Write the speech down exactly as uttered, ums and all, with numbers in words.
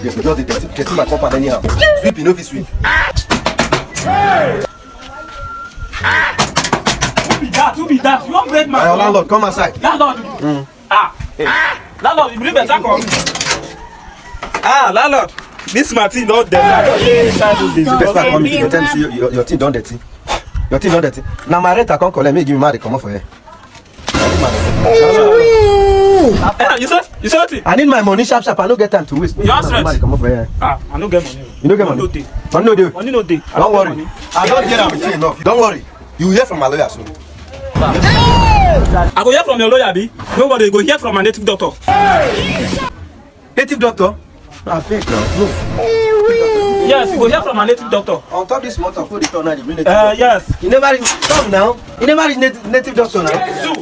Dem go just dey dirty, dirty my compound anyhow. Sweep, you no fit sweep. Who be that? Who be that? You wan break my My landlord, come outside. Landlord. Ah. Landlord, you bring better come. Ah, landlord. This my thing don dirty. I don dey inside this business. First time come, you go tell me say your, your, your thing don dirty. Your thing don dirty. Na my rent I come collect, make you give me, make I comot for here. Eh, you say, you say wetin? I need my money sharp sharp. I no get time to waste. Your house rent? Make I comot for here. Ah, I no get money. You no get Money no money? dey. Money no dey. Money no dey. Don't worry. I don hear am enough. Don't worry. You hear from my lawyer soon. I go hear from your lawyer, abi? No worry, you go hear from my native doctor. Native doctor? Abeg now. No. Yes, you go hear from my native doctor. On top this matter, put the turn now. Uh, yes. You never reach, come now. You never reach native, native doctor now. Zoo.